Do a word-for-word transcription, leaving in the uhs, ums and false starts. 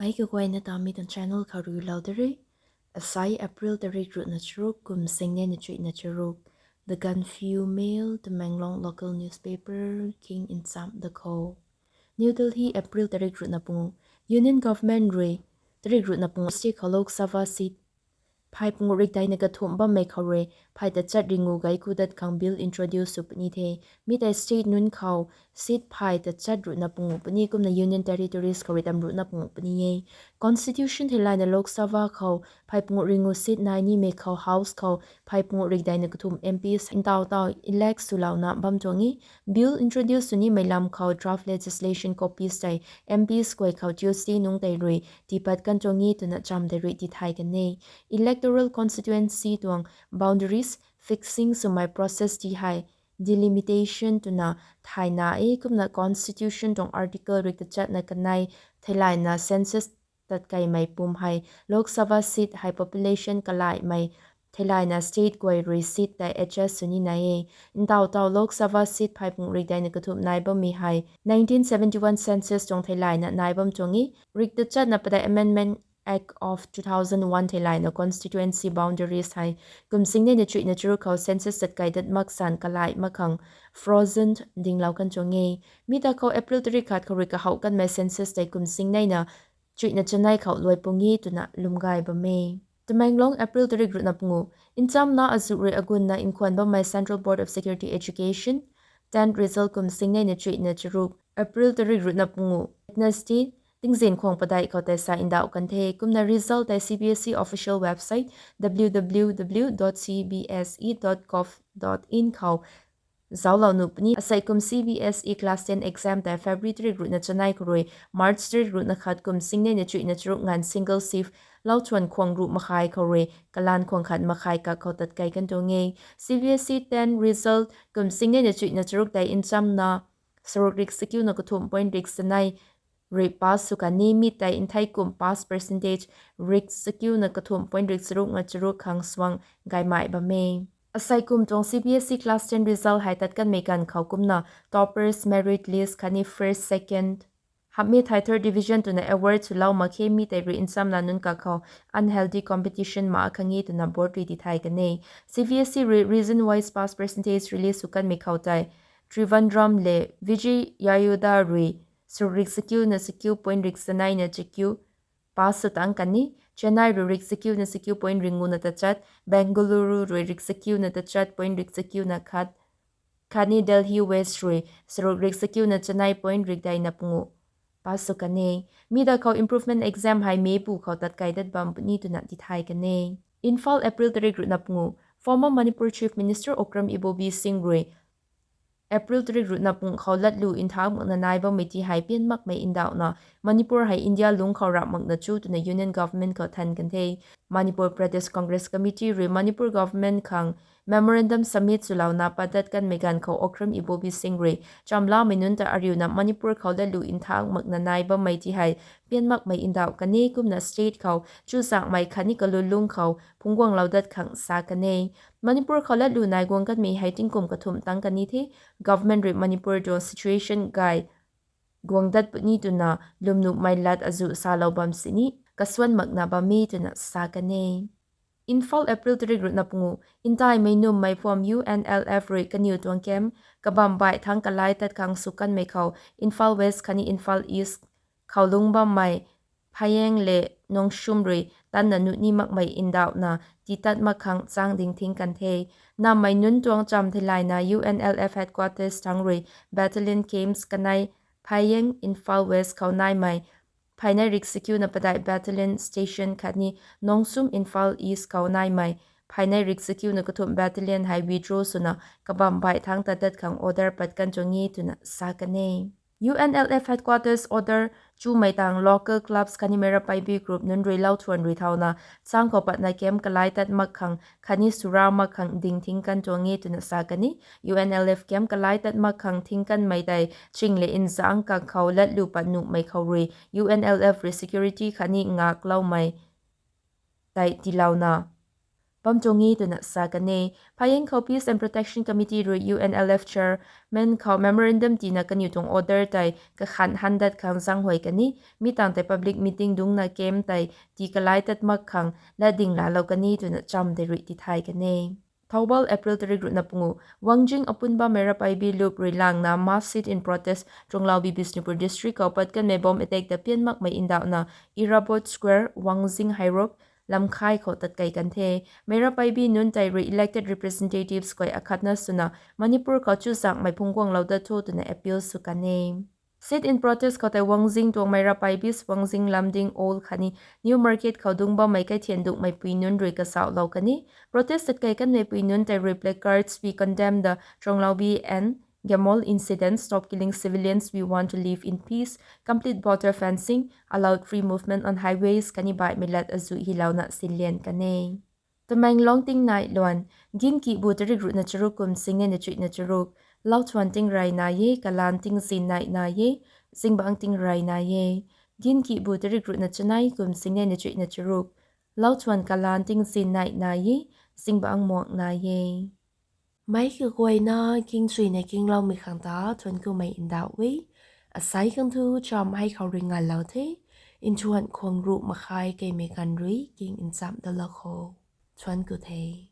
Ai kaguayna ta mi tan channel khou rui lou de re. Asai April tarik ruhna charuk kum singnei na chuihna charuk. The Gaanphiu Mail, Tamenglong local newspaper, King Ncham Dakho. New Delhi, April tarik ruhna pungu. Union Government rui tarik ruhna pungu state khou Lok Sabha seat phay pungu rikdeina kathumh bammei khou rui phay tachat ringu gay ku dat khang bill introduce sw puni the. Mi tei state nunc khou seat phay tachat ruhna pungu puni kumna Union Territories khou rui tam ruhna pungu puni e. Constitution theilayna Lok Sabha khou phay pungu ringu seat nai nimei khou House khou phay pungu rikdeina kathumh M Ps ntaw taw elect swlouna bam tuang e. Bill introduce sw nimei lam khou draft legislation copies tei M Ps guay khou Tuesday nungc tei rui tiipat kan tuang e twna cham tei rui tithay kan e. Electoral constituency tuang boundaries fixing swmei process ti hei delimitation twna thayna e kumna Constitution tuang article rik tachatna kanei theilayna census tatkeimei pum hei Lok Sabha seat hei population kalaimei theilayna state guay rui seat tei adjust sw nina e. Ntaw taw Lok Sabha seat phay pungu rikdeina kathumh nai bammei hei nineteen seventy-one census tuang theilayna nai bam tuang e. Rik tachatna padeih Amendment Act of two thousand one theilayna constituency boundaries hei kum singnei na chuihna charuk khou census tatkei dat mak san kalai mak khang frozen dinglou kan tuang e. Mi ta khou April tarik khat khou rui kahouh kanmei census tei kum singnei na chuihna chanei khou luai pung e twna lwm gay bam e. Tamenglong, April tarik ruhna pungu. Nchamna azuh rui agunna nkhwan bammei Central Board of Secondary Education, tenth result kum singnei na chuihna charuk, April tarik ruhna pungu, Wednesday, tingzin khwang padeih khou tei sa ndauh kan the. Kumna result tei C B S E official website W W W dot C B S E dot gov dot in khou zauclou nuh puni. Asei kum C B S E class ten exam tei February tarik ruhna chanei khou rui March tarik ruhna khat kum singnei na chuihna charuk nganv single shift lauchuan khwang ruh makhai khou rui kalan khwang khat makhai kak khou tatkei kan tuang e. C B S E ten result kum singnei na chuihna charuk tei nchamna saruk rik sakiuna kathumh point rik sanei rui pass sw kan e. Mi tei nthei kum pass percentage rik sakiuna kathumh point rik charuk na charuk khang suang gaymei bam e. Asei kum tuang C B S E class ten result hei tat kanmei ganv khou kumna toppers, merit list khatni first, second, hamhmei thei third division twna award swlou mak khe. Mi tei rui nchamna nunc kak khou unhealthy competition mak khang e twna board rui tithay kan e. C B S E rui region wise pass percentage release sw kanmei khou tei Trivandrum le Vijayawada rui saruk rik sakiuna sakiu point rik sanei na chakiu pass sw tang kan e. Chennai rui rik sakiuna sakiu point ringuna tachat, Bengaluru rui rik sakiuna tachat point rik sakiuna khat, khatni Delhi West rui saruk rik sakiuna chanei point rik deina pungu pass sw kan e. Mi da khou improvement exam hei May pu khou tatkei dat bam puni twna tithay kan e. Imphal, April tarik ruhna pungu. Former Manipur Chief Minister Okram Ibobi Singh rui April tarik ruhna pung khou latlu nthaekc makna nai bammei ti hei pian makmei ndauhna Manipur hei India lungc khou ramh makna chu twna Union Government khou than kan the. Manipur Pradesh Congress Committee rui Manipur Government khang memorandum submit swlouna padat kanmei ganv khou Okram Ibobi Singh rui chamlamei nunc ta ariuna Manipur khou latlu nthaekc makna nai bammei ti hei pian makmei ndauh kan e kumna state khou chuzaenghmei khatni kalun lungc khou phungc guanglou dat khang sa kan e. Manipur khou latlu nai guang kanmei hei tingkum kathumh tang kan ni the. Government rui Manipur tuang situation gay guang dat puni twna lwmnuhmei lat azuh salou bam sini kasuan makna bam e twna sa kan e. Imphal, April tarik ruhna pungu. Ntaimei nummei phuam U N L F rui kaniw tuang camp kabam baih thangc kalai tat khang sw kanmei khou Imphal West khatni Imphal East khou lungc bammei Phayeng le Nongshum rui tanna nuh ni makmei ndauhna tiitat mak khang chang ding thing kan the. Nammei nunc tuang cham theilayna U N L F headquarters thangc rui battalion camps kanei Phayeng, Imphal West khou naimei phaynei rik sakiuna padeih battalion station khatni Nongshum, Imphal East khou naimei phaynei rik sakiuna kathumh battalion hei withdraw swna kabam baih thangc tat dat khang order pat kan tuang e twna sa kan e. U N L F headquarters order chumei tang local clubs khatni Meira Paibi group nunc rui lau thuan rui thauna chang khou patna camp kalai tat mak khang khatni sura mak khang ding thing kan tuang e twna sa kan e. U N L F camp kalai tat mak khang thing kanmei tei ching le nzangc kang khou latlu pat nuhmei khou rui U N L F rui security khatni ngakloumei tei tiilouna bam tuang e twna sa kan e. Phayeng khou Peace and Protection Committee rui U N L F chairman khou memorandum tiina kaniw tuang order tei kakhan handat khang zaenghuay kan e. Mi tangv tei public meeting dungcna camp tei tii kalai tat mak khang latding laalou kan e twna cham tei rui tithay kan e. Thoubal, April tarik ruhna pungu. Wangjing Apunba Meirapaibi lup rui langna mass sit-in protest Chonglaubi, Bishnupur district khou pat kanmei bomb attack ta pian makmei ndauhna Irabot Square, Wangjing High Road, Lamkhai khou tatkei kan the. Meirapaibi nunc tei rui elected representatives guay akhatna swna Manipur khou chuzaenghmei phungc guanglou dat tho twna appeal sw kan e. Sit-in protest khou tei Wangjing tuang Meirapaibis, Wangjing, Lamding Old khatni New Market khou dungc bammei kaithian duhmei pui nunc rui kazauhlou kan e. Protest tatkei kanmei pui nunc tei rui placards, "We condemn the Chonglaubi and Gamol incidents, stop killing civilians, we want to live in peace, complete border fencing, allowed free movement on highways," khatni baihmei lat azuh hylouna sinlian kan e. Tamenglong tingnai luan. Ginkihbu tarik ruhna charuk kum singnei na chuihna charuk. Lauchuan tingrey nai e, kalaan tingzin nai nai e, zingbangc tingrey nai e. Ginkihbu tarik ruhna chanei kum singnei na chuihna charuk. Lauchuan kalaan tingzin nai nai e, zingbangc muang nai e. Meic kaguayna kingchuina kingloumei khang ta thuanc kumei ndauh e. Asei khang thu cham hei khou rui ngalou the. Nthuan khwang ruh makhai keimei ganv rui king nchamh dalou kho. Thuanc ku the.